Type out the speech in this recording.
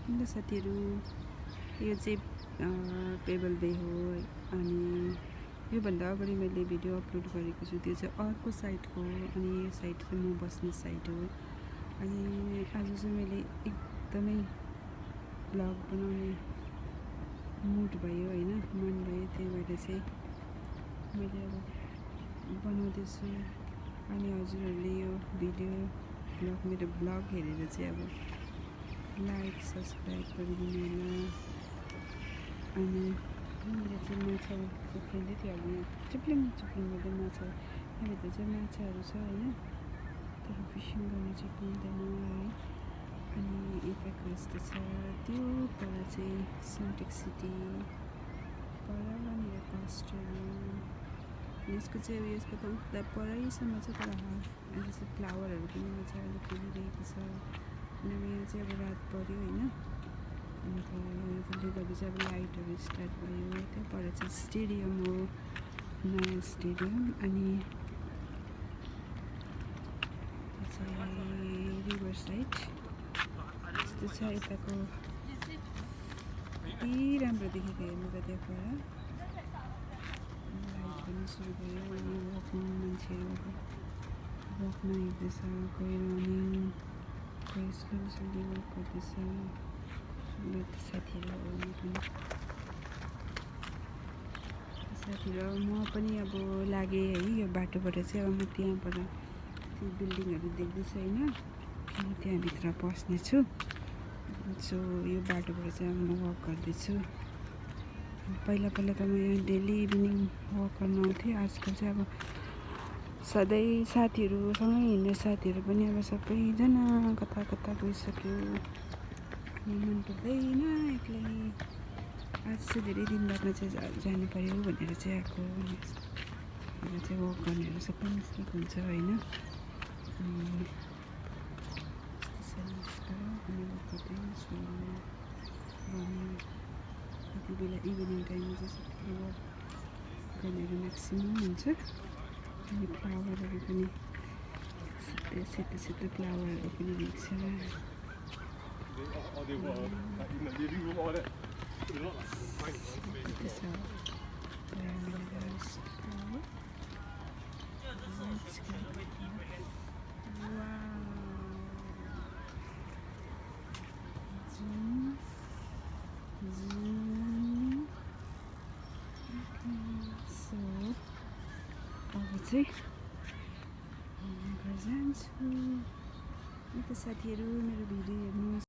Hello साथीहरू, यो चाहिँ पेबल बे हो अनि योभन्दा अगाडि मैले भिडियो अपलोड गरेको छु। त्यो चाहिँ अर्को साइडको हो अनि यो साइड चाहिँ म बस्ने साइड हो। अनि आज चाहिँ मैले एकदमै ब्लग बनाउने मुड भयो होइन, मन भयो, त्यही भएर चाहिँ मैले अब बनाउँदैछु। अनि हजुरहरूले यो भिडियो मेरो ब्लग हेरेर चाहिँ अब लाइक सब्सक्राइब गरिदिनु होला। अनि मैले चाहिँ माछा उफ्रिँदै थियो, अब यहाँ चुप्लिङ गर्दै माछा, यहाँभित्र चाहिँ माछाहरू छ होइन, तर फिसिङ गर्नु चाहिँ पाउँदैन है। अनि यताको यस्तो छ, त्यो पर चाहिँ सन्टेक सिटी, परनिर कस्टहरू, यसको चाहिँ अब यसको त उता परैसम्म छ, तर अहिले चाहिँ फ्लावरहरू पनि मजाले फुलिरहेको छ। अनि अब यहाँ चाहिँ अब रात पऱ्यो होइन, अन्त त्यसले गर्दा चाहिँ अब लाइटहरू स्टार्ट भयो। त्यहाँ पर चाहिँ स्टेडियम हो, नयाँ स्टेडियम। अनि त्यो चाहिँ रिभर साइड यस्तो छ। यताको कति राम्रो देखेको हेर्नु त, त्यहाँ पर लाइट पनि सुरु भयो। अनि वकमा मान्छेहरू वकमा हिँड्दैछ, कोही रनिङ, कोही स्लोली वक गर्दैछ। साथीहरू म पनि अब लागेँ है यो बाटोबाट चाहिँ। अब म त्यहाँबाट त्यो बिल्डिङहरू देख्दैछु होइन, म त्यहाँभित्र पस्नेछु। सो यो बाटोबाट चाहिँ अब म वक गर्दैछु। पहिला त म यहाँ डेली इभिनिङ वक गर्न आउँथेँ। आजकल चाहिँ अब सधैँ साथीहरूसँगै हिँड्ने साथीहरू पनि अब सबैजना कता कता गइसक्यो। अनि मन पर्दैन एक्लै। आज चाहिँ धेरै दिन बादमा चाहिँ जानु पऱ्यो भनेर चाहिँ आएको। अब चाहिँ वक गर्नेहरू सबै निस्केको हुन्छ होइन। अनि वक गर्दैछु। यति बेला इभिनिङ टाइममा चाहिँ सबै वक गर्नेहरू म्याक्सिमम् हुन्छ। अनि फ्लावरहरू पनि सेतो सेतो फ्लावरहरू पनि देख्छ। अब चाहिँ घर जान्छु। साथीहरू मेरो भिडियो हेर्नुहोस्।